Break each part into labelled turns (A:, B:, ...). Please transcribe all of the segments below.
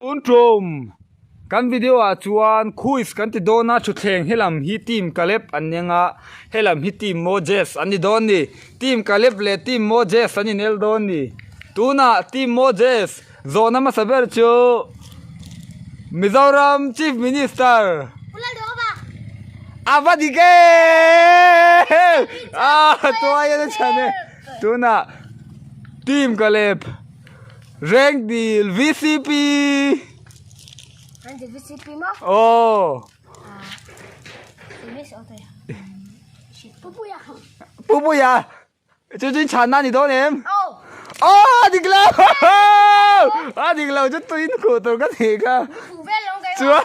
A: Tun tum kan video ah chuan quiz kan ti dawn a thutthleng helam hi team Caleb an ni anga helam hi team Moses an ni dawn ni team Caleb leh team Moses an inel dawn ni tunah team Moses zawhna hmasa ber chu Mizoram chief minister a va dik em ah tuai a chhan e tunah team Caleb. Rengdil VCP.
B: Rengdil VCP maw?
A: Aw.
B: Pupuia.
A: Pupuia. Chu chu chhan na ni dawn em?
B: Aw.
A: Aw a dik lo. A dik lo chu tuin khuh tur ka tih kha.
B: Khuh vel lo kai.
A: Chuan.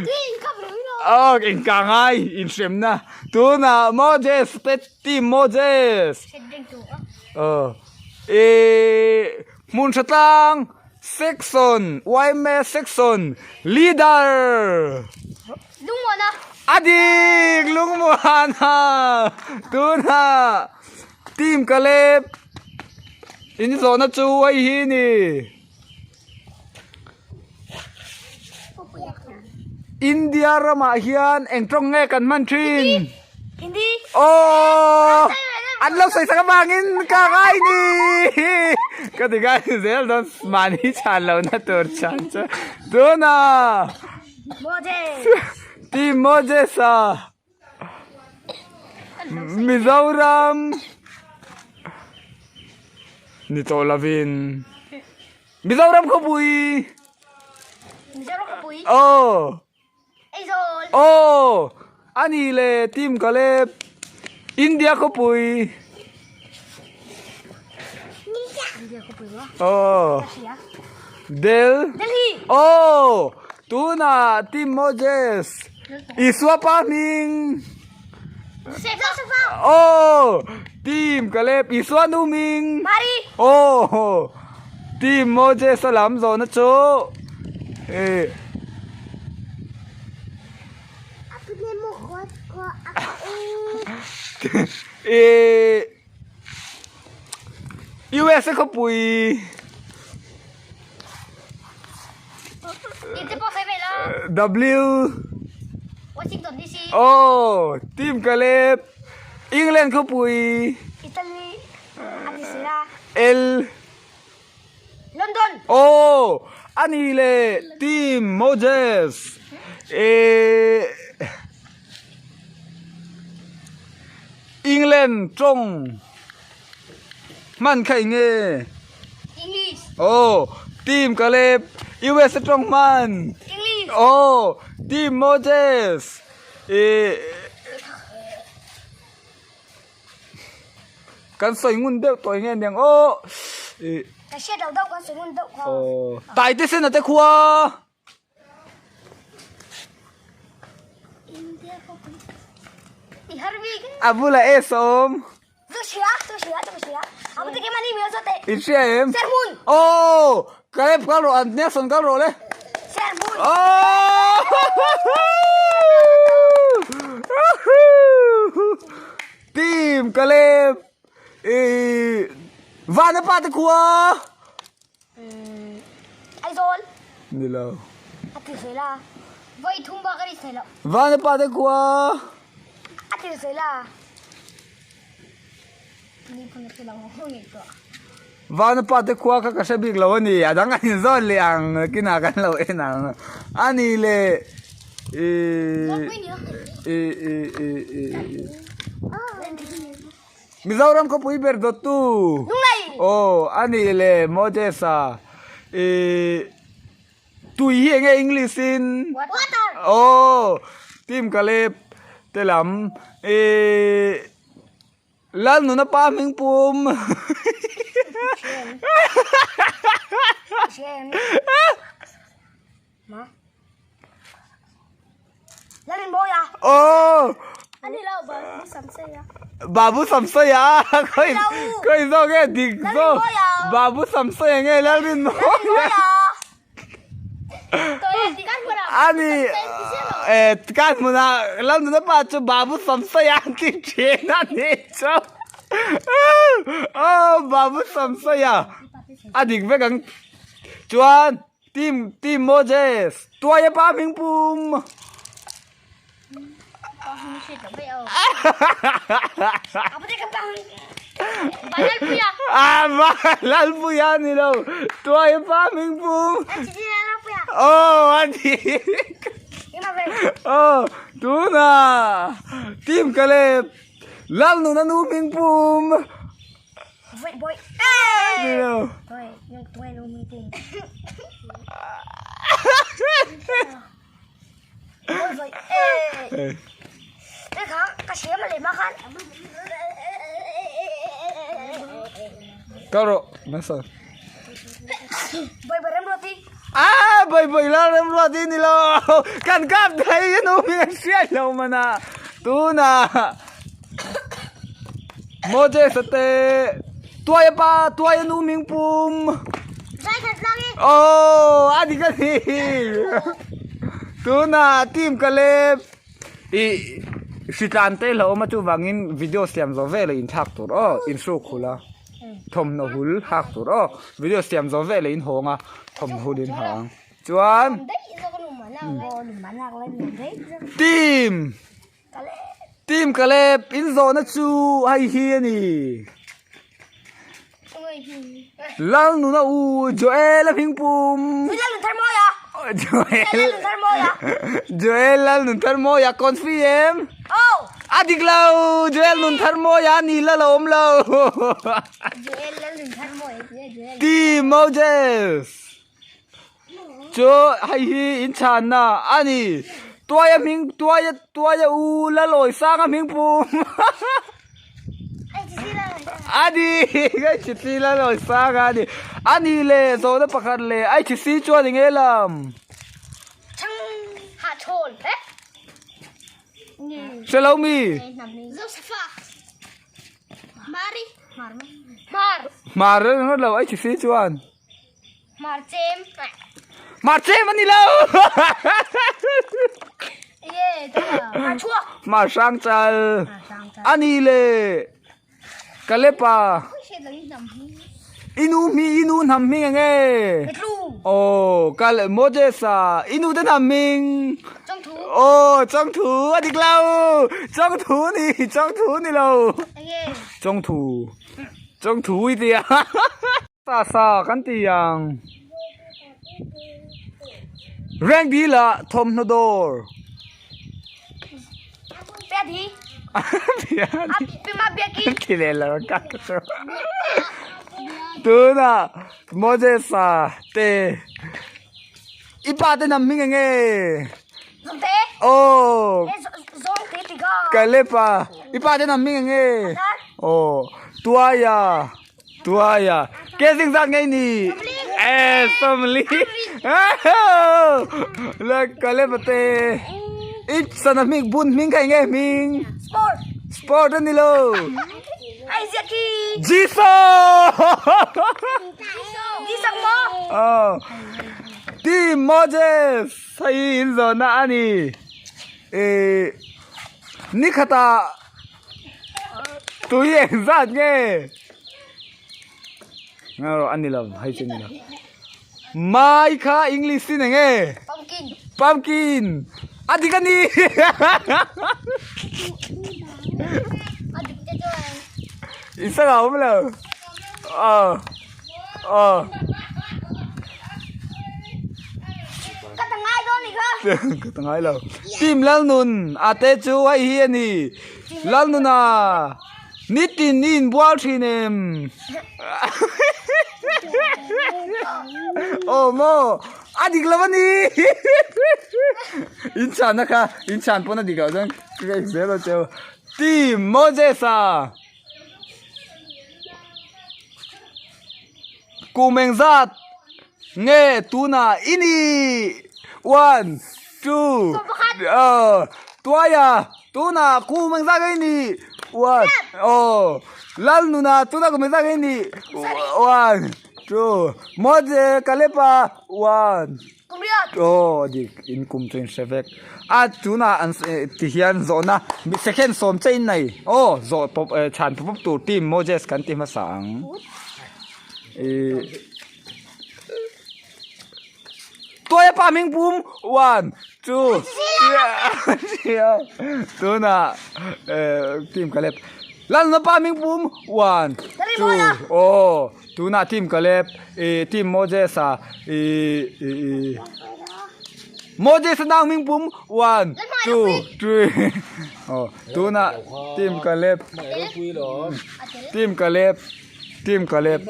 B: Tuin ka lo.
A: Aw in ka ngai inhremna. Tunah Moses te Team Moses. Aw eh hmun tha tlang section yma section leader.
B: Lungmuana.
A: A dik Lungmuana tunah team Caleb in zawhna chu hei hi ni. India ramah hian eng tawng nge kan hman thin?
B: Hindi.
A: Aww! An lo sawi sak avangin ka ngai ni! Ka ti ngai zel dawn mahni chhan lohna tur chhan chu. Tunah
B: Moses.
A: Team Moses-a Mizoram ni tawh lovin Mizoram khawpui
B: Mizoram khawpui
A: aw
B: Aizawl
A: aw ani le team Caleb India khawpui
B: India khawpui maw
A: aw Del
B: Delhi
A: aw tunah team Moses Isua pa hming.
B: Josepha.
A: Oh, team Caleb Isua nu hming.
B: Mary.
A: Oh, team Moses a lam zawhna chu. Eh. Eh. USA khawpui. W
B: Washington DC
A: Oh team Caleb England khawpui
B: Italy
A: L
B: London
A: Oh ani le team Moses E England tawng Hman kha eng nge?
B: English.
A: Aw, team Caleb, USA tawng hman.
B: English.
A: Aw, team Moses. Eh, kan sawi ngun deuh tawh eng nge niang aw. Eh,
B: Ka hriat lo deuh kan sawi ngun deuh kha.
A: Aw, Taite sen a te khua. A bulah S a awm. I hria em? Aw! Caleb kal rawh an Nelson kal rawh le. Aw! Team Caleb i Vanapa te khua.
B: Aizawl.
A: Ni lo.
B: A ti sawi la. Vawi thum bak a ri sawi lo.
A: Vana pa te khua.
B: A ti sawi la. Ni phun a ti lo ho nge to.
A: Vana pa te khua kha ka hre bik lo a ni. A dang an inzawn leh ang kinah kan lo en ang. A ni le i i i i i. Mizoram khawpui ber dawttu.
B: Lunglei.
A: Aw a nih le Moses-a i tui hi enge English in?
B: Water.
A: Aw team Caleb te lam i Lalnuna pa hming pum.
B: Lalrinmawia.
A: Aw.
B: Ani lo Babu Samsaya.
A: Babu Samsaya. Khoi khoi zo nge dik zo. Babu Samsaya nge Lalrinmawia. Ani eh kan hmuna Lalnuna pa chu Babu Samsaya an ti thin a ni chu. Aw Babu Samsaya. A dik vek ang. Chuan team team Moses tuaia pa hming pum. Lalpuia ni lo tuaia pa hming pum. Aw a ni. Aw tuna team Caleb Lalnuna nu hming pum. Kal rawh nasa. Ah bai bai la rem ruat i ni lo kan kap thei a nu hming an hriat lo man a tunah Moses a te tuai a pa tuai a nu hming pum aw a dik a ni tunah team Caleb ih hritlan te hlauh awm a chuvangin video siam zawh veleh inthlak tur aw inhruk hul a. Thawmhnaw hul hak tur aw video siam zawh vek leh in hawng a thawmhnaw hul in ha ang chuan team team Caleb in zawhna chu hei hi a ni Lalnuna u Joel a hming pum Joel Joel Lalnuntharmawia confi em. A dik lo, Joel nun thar mawi a ni la lo awm lo.
B: Joel lal nun thar mawi a ti a Joel.
A: Team Moses chu hei hi in chhanna a ni. Tuaia hming tuaia tuaia u Lalawi Sanga hming pum. A ni HC Lalawi Sanga a ni. A ni le zawhna pakhat le HC chuan eng nge lam?
B: Chhang hahchhawn eh.
A: Hre lo mi? Hmar ringawt lo ai chisi chuan. Hmar chem a ni lo. Hmar hrang chal a ni le. Kalepa i nu hming i nu hnam hming eng nge aw kal Moses-a i nu te hnam hming aw chawngthu a dik lo chawngthu ni chawngthu ni lo chawngthu chawngthu i tia sa sa kan ti ang Rengdil ah thawmhnaw dawr. Tunah Moses-a te i pa te hnam hming eng nge? Aw Caleb-a i pa te hnam hming eng nge? Aw Tuaia Tuaia ke zing zat ngei ni? E Sawmli Le Caleb-a te i sana hming bun hming kha eng nge hming? Sport a ni lo. Jisoo! Aw Team Moses hei in zawhna a ni. Ih nikhatah tui eng zat nge? Ngaw a ni lo hei chu a ni lo. Mai kha English in eng nge?
B: Pumpkin.
A: Pumpkin. A dik a ni.
B: A dik te chuan.
A: I sang a awm lo. Aw. Aw.
B: Ka ta ngai dawn ni kha.
A: Ka ta ngai lo. Team Lalnun a te chu hei hi a ni. Lalnuna nitin i inbual thin em? Aw maw a dik lo a ni. In chhanna kha in chhan pawn a dik loh chuan ka zel a cheu. Team Moses-a. Kum engzat nge tunah i ni? One, two, aw tuaia tunah kum engzat nge i ni? One, aw Lalnuna tunah kum engzat nge i ni? One, two, Mawje Kalepa one. Aw a dik in kum chu in hre vek a tunah an ti hian zawhna second sawm che in nei aw zawh pawp eh chhan pawp pawp tur team Moses kan ti hmasa ang ih. Tuaia pa hming pum one two three tunah team Caleb Lalna pa hming pum one two aw tunah team Caleb ih team Moses a ih ih Moses a nau hming pum one two three aw tunah team Caleb team Caleb. Team Caleb.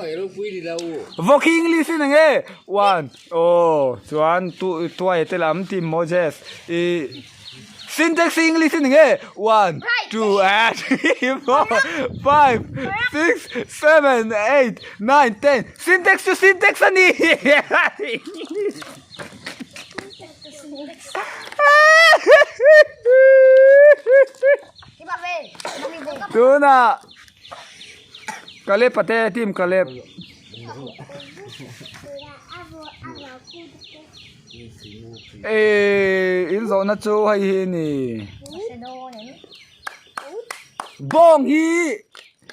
A: Vawk hi English in enge? One. Aw, chuan tu tuai te lam team Moses. I Syntax hi English in enge? One, two, and three, four, five, six, seven, eight, nine, ten. Syntax chu syntax a ni. Tunah Caleb a te team Caleb. Eee in zawhna chu hei hi a ni. Bawng hi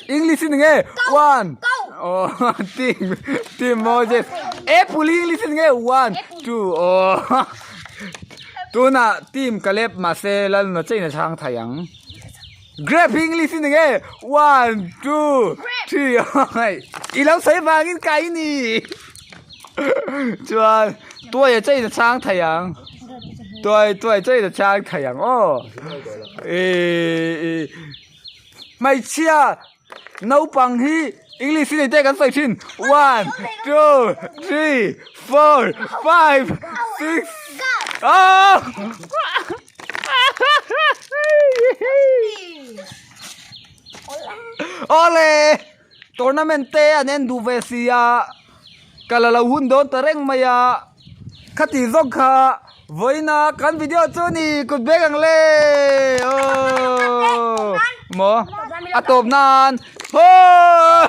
A: English in nge one oh team team Moses apple hi English in nge one two oh tunah team Caleb mahse Lalna cheina chhang thei ang. Grape hi English in enge one two three i lo sawi vangin kai ni chuan tuai a chain a chhang thei ang tuai tuai chain a chhang thei ang aw ih hmeichhia naupang hi English in engte kan sawi thin one two three four five six oh. Awle! Tournament te an en duh ve si a, ka la lo hun dawn ta reng mai a, khati zawk kha vawiina kan video chu ni kut bek ang le aww maw a tawp nan haww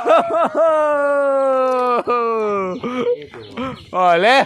A: awle.